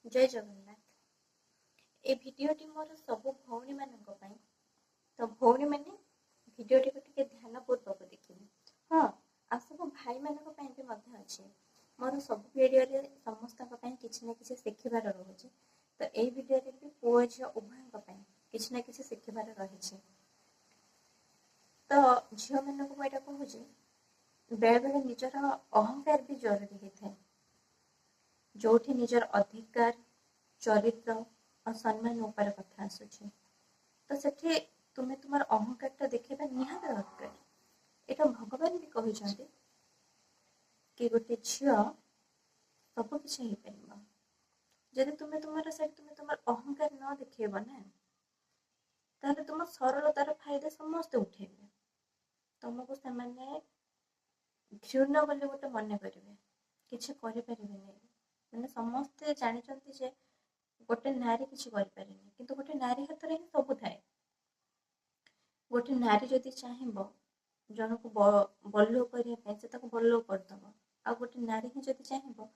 ଜୟ ଜଗନ୍ନାଥ। ଏ ଭିଡ଼ିଓଟି ମୋର ସବୁ ଭଉଣୀମାନଙ୍କ ପାଇଁ। ତ ଭଉଣୀମାନେ ଭିଡ଼ିଓଟିକୁ ଟିକେ ଧ୍ୟାନପୂର୍ବକ ଦେଖିବେ। ହଁ, ଆଉ ସବୁ ଭାଇମାନଙ୍କ ପାଇଁ ବି ମଧ୍ୟ ଅଛି। ମୋର ସବୁ ଭିଡ଼ିଓରେ ସମସ୍ତଙ୍କ ପାଇଁ କିଛି ନା କିଛି ଶିଖିବାର ରହୁଛି। ତ ଏଇ ଭିଡ଼ିଓରେ ବି ପୁଅ ଝିଅ ଉଭୟଙ୍କ ପାଇଁ କିଛି ନା କିଛି ଶିଖିବାର ରହିଛି। ତ ଝିଅମାନଙ୍କୁ ମୁଁ ଏଇଟା କହୁଛି, ବେଳେବେଳେ ନିଜର ଅହଙ୍କାର ବି ଜରୁରୀ ହେଇଥାଏ। ଯୋଉଠି ନିଜର ଅଧିକାର, ଚରିତ୍ର ଆଉ ସମ୍ମାନ ଉପରେ କଥା ଆସୁଛି, ତ ସେଠି ତୁମେ ତୁମର ଅହଙ୍କାରଟା ଦେଖେଇବା ନିହାତି ଦରକାର। ଏଇଟା ଭଗବାନ ବି କହିଛନ୍ତି କି ଗୋଟେ ଝିଅ ସବୁ କିଛି ହେଇପାରିବ। ଯଦି ତୁମେ ତୁମର ସେଠି ତୁମେ ତୁମର ଅହଙ୍କାର ନ ଦେଖେଇବ ନା, ତାହେଲେ ତୁମ ସରଳତାର ଫାଇଦା ସମସ୍ତେ ଉଠେଇବେ। ତମକୁ ସେମାନେ ଘୃଣ୍ୟ ବୋଲି ଗୋଟେ ମନେ କରିବେ, କିଛି କରିପାରିବେନି। ମାନେ ସମସ୍ତେ ଜାଣିଛନ୍ତି ଯେ ଗୋଟେ ନାରୀ କିଛି କରିପାରେନି, କିନ୍ତୁ ଗୋଟେ ନାରୀ ହାତରେ ହିଁ ସବୁ ଥାଏ। ଗୋଟେ ନାରୀ ଯଦି ଚାହିଁବ ଜଣକୁ ବଡଲୋକ କରିବା ପାଇଁ, ସେ ତାକୁ ବଡଲୋକ କରିଦବ। ଆଉ ଗୋଟେ ନାରୀ ହିଁ ଯଦି ଚାହିଁବ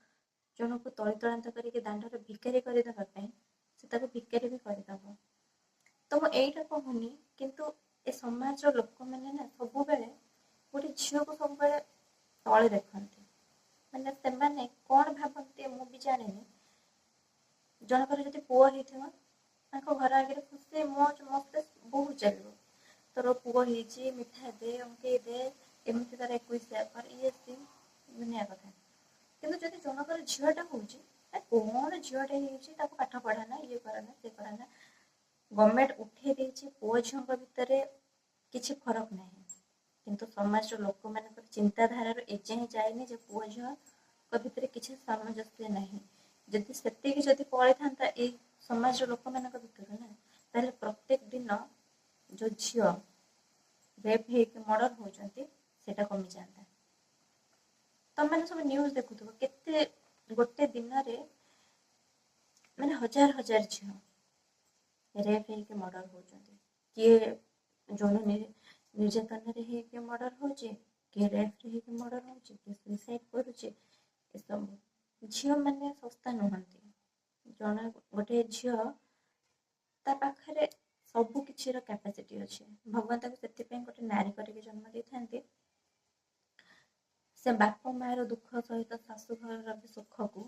ଜଣକୁ ତଳିତଳାନ୍ତ କରିକି ଦାଣ୍ଡରେ ଭିକାରୀ କରିଦେବା ପାଇଁ, ସେ ତାକୁ ଭିକାରୀ ବି କରିଦବ। ତ ମୁଁ ଏଇଟା କହୁନି, କିନ୍ତୁ ଏ ସମାଜର ଲୋକମାନେ ନା ସବୁବେଳେ ଗୋଟେ ଝିଅକୁ ସବୁବେଳେ ତଳେ ଦେଖନ୍ତି। ମାନେ ସେମାନେ କଣ ଭାବନ୍ତି ମୁଁ ବି ଜାଣିନି। ଜଣଙ୍କର ଯଦି ପୁଅ ହେଇଥିବ, ତାଙ୍କ ଘର ଆଗରେ ଖୁସି ମୌଜ ମସ୍ତି ବହୁତ ଚାଲିବ। ତୋର ପୁଅ ହେଇଛି, ମିଠା ଦେ, ଅମକେଇ ଦେ, ଏମିତି ତାର ଏକୋଇଶିଆ କର, ଇଏ ସିଏ ଦୁନିଆ କଥା। କିନ୍ତୁ ଯଦି ଜଣଙ୍କର ଝିଅଟା ହଉଛି, କଣ ଝିଅଟା ହେଇଛି, ତାକୁ ପାଠ ପଢାନା, ଇଏ କରନା, ସେ କରନା। ଗଭର୍ଣ୍ଣମେଣ୍ଟ ଉଠେଇ ଦେଇଛି ପୁଅ ଝିଅଙ୍କ ଭିତରେ କିଛି ଫରକ ନାହିଁ, କିନ୍ତୁ ସମାଜର ଲୋକମାନଙ୍କର ଚିନ୍ତାଧାରାରୁ ଏଯାଏଁ ଯାଇନି ଯେ ପୁଅ ଝିଅଙ୍କ ଭିତରେ କିଛି ସାମଞ୍ଜସ୍ୟ ନାହିଁ। ଯଦି ସେତିକି ଯଦି ପଳେଇଥାନ୍ତା ଏଇ ସମାଜର ଲୋକମାନଙ୍କ ଭିତରୁ ନା, ତାହେଲେ ପ୍ରତ୍ୟେକ ଦିନ ଯୋଉ ଝିଅ ରେପ୍ ହେଇକି ମର୍ଡର ହଉଛନ୍ତି ସେଇଟା କମିଯାଆନ୍ତା। ତମେମାନେ ସବୁ ନ୍ୟୁଜ ଦେଖୁଥିବ, କେତେ ଗୋଟେ ଦିନରେ ମାନେ ହଜାର ହଜାର ଝିଅ ରେପ୍ ହେଇକି ମର୍ଡର ହଉଛନ୍ତି। କିଏ ଯୌନ ନିର୍ଯାତନାରେ ହେଇକି ମର୍ଡର ହଉଛି, କିଏ ରେପ୍ରେ ହେଇକି ମର୍ଡର ହଉଛି, କିଏ ସୁଇସାଇଡ୍ କରୁଛି। ଏସବୁ ଝିଅମାନେ ଶସ୍ତା ନୁହନ୍ତି। ଜଣେ ଗୋଟେ ଝିଅ, ତା ପାଖରେ ସବୁ କିଛିର କ୍ୟାପାସିଟି ଅଛି। ଭଗବାନ ତାକୁ ସେଥିପାଇଁ ଗୋଟେ ନାରୀ କରିକି ଜନ୍ମ ଦେଇଥାନ୍ତି। ସେ ବାପା ମାର ଦୁଃଖ ସହିତ ଶାଶୁଘରର ବି ସୁଖକୁ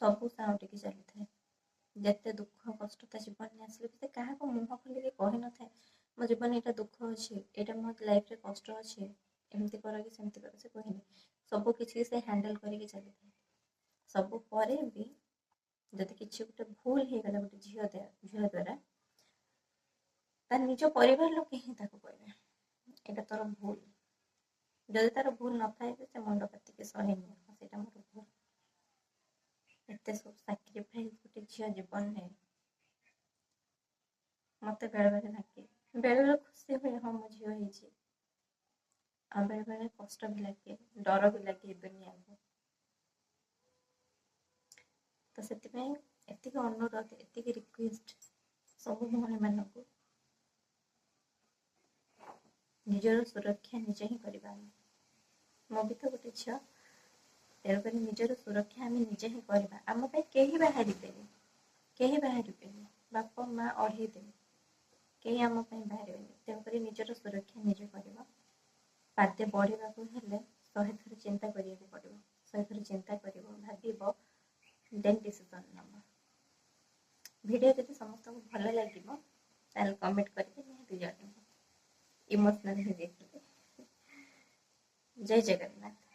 ସବୁ ସାଉଁଟିକି ଚାଲିଥାଏ। ଯେତେ ଦୁଃଖ କଷ୍ଟ ତା ଜୀବନରେ ଆସିଲେ ବି ସେ କାହାକୁ ମୁହଁ ଖୋଲିକି କହିନଥାଏ, ମୋ ଜୀବନରେ ଏଇଟା ଦୁଃଖ ଅଛି, ଏଇଟା ମୋ ଲାଇଫରେ କଷ୍ଟ ଅଛି, ଏମିତି କର କି ସେମିତି କର, ସେ କୁହେନି। ସବୁ କିଛି ସେ ହ୍ୟାଣ୍ଡେଲ କରିକି ଚାଲିଥାଏ। ସବୁ ପରେ ବି ଯଦି କିଛି ଗୋଟେ ଭୁଲ ହେଇଗଲା ଗୋଟେ ଝିଅ ଦ୍ୱାରା, ତା ନିଜ ପରିବାର ଲୋକେ ହିଁ ତାକୁ କହିବେ ଏଇଟା ତୋର ଭୁଲ। ଯଦି ତାର ଭୁଲ ନଥାଏ ବି ସେ ମୁଣ୍ଡ ପାତିକି ସହି ନିଏ, ସେଇଟା ମୋର ଭୁଲ। ଏତେ ସବୁ ସାକ୍ରିଫାଇସ୍ ଗୋଟେ ଝିଅ ଜୀବନରେ ମତେ ବେଳେବେଳେ ଲାଗେ, ବେଳେବେଳେ ଖୁସି ହୁଏ, ହଁ ମୋ ଝିଅ ହେଇଛି। ଆଉ ବେଳେବେଳେ କଷ୍ଟ ବି ଲାଗେ, ଡର ବି ଲାଗେ ଏ ଦୁନିଆକୁ। ତ ସେଥିପାଇଁ ଏତିକି ଅନୁରୋଧ, ଏତିକି ରିକ୍ୱେଷ୍ଟ ସବୁ ଭଉଣୀମାନଙ୍କୁ, ନିଜର ସୁରକ୍ଷା ନିଜେ ହିଁ କରିବା। ମୁଁ ବି ତ ଗୋଟେ ଝିଅ, ତେଣୁକରି ନିଜର ସୁରକ୍ଷା ଆମେ ନିଜେ ହିଁ କରିବା। ଆମ ପାଇଁ କେହି ବାହାରିବେନି, କେହି ବାହାରିବେନି, ବାପା ମା ଅଢ଼େଇ ଦେବେ, କେହି ଆମ ପାଇଁ ବାହାରିବେନି। ତେଣୁକରି ନିଜର ସୁରକ୍ଷା ନିଜେ କରିବା। ପାଦେ ବଢ଼ିବାକୁ ହେଲେ 100 ଥର ଚିନ୍ତା କରିବାକୁ ପଡ଼ିବ। 100 ଥର ଚିନ୍ତା କରିବ, ଭାବିବ, ଦେନ୍ ଡିସିସନ୍ ନେବ। ଭିଡ଼ିଓ ଯଦି ସମସ୍ତଙ୍କୁ ଭଲ ଲାଗିବ ତାହେଲେ କମେଣ୍ଟ କରିକି ନିହାତି ଜଣାଇବ। ଇମୋସନାଲ୍ ହେଇଯାଇଥିଲି। ଜୟ ଜଗନ୍ନାଥ।